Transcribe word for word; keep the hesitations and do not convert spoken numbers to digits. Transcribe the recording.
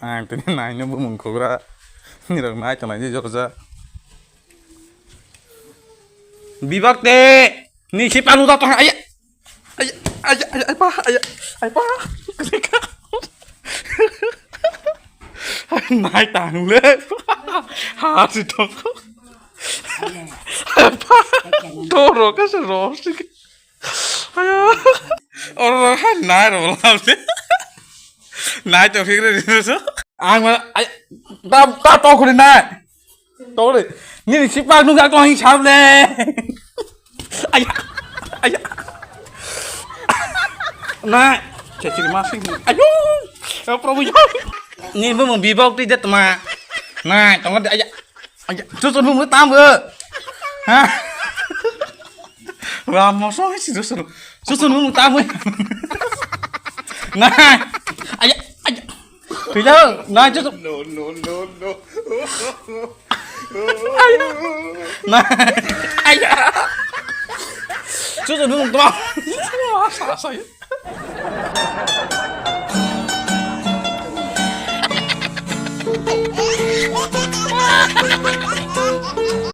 Ang tini naino bumung khogra. Nirok nai tongnai je jorja. Bibak te ni si panu da tong aya. Aya aya aya aya pa aya aya pa. Nai tang le. Ha si tong. Doro ka se ro si. Aya. Oro ha nai ro la se. Nai to fikre di so. Ang ma ai ta ta to khuri nai. To re. Ni ni sipa nu ga to ang sab le. Aya. Aya. Nai. Chechiri masing. Ayo. Ya Prabhu ya. Ni bu mung bibok ti det ma. Nai to aya. Aya, chuchun mung tam bo. Ha? Wa mo so si chuchun. Chuchun mung tam bo. Na. Aya, aya. Pila, na chuchun. No, no, no, no. Aya. Na. Aya. Chuchun mung tam. Sa sa.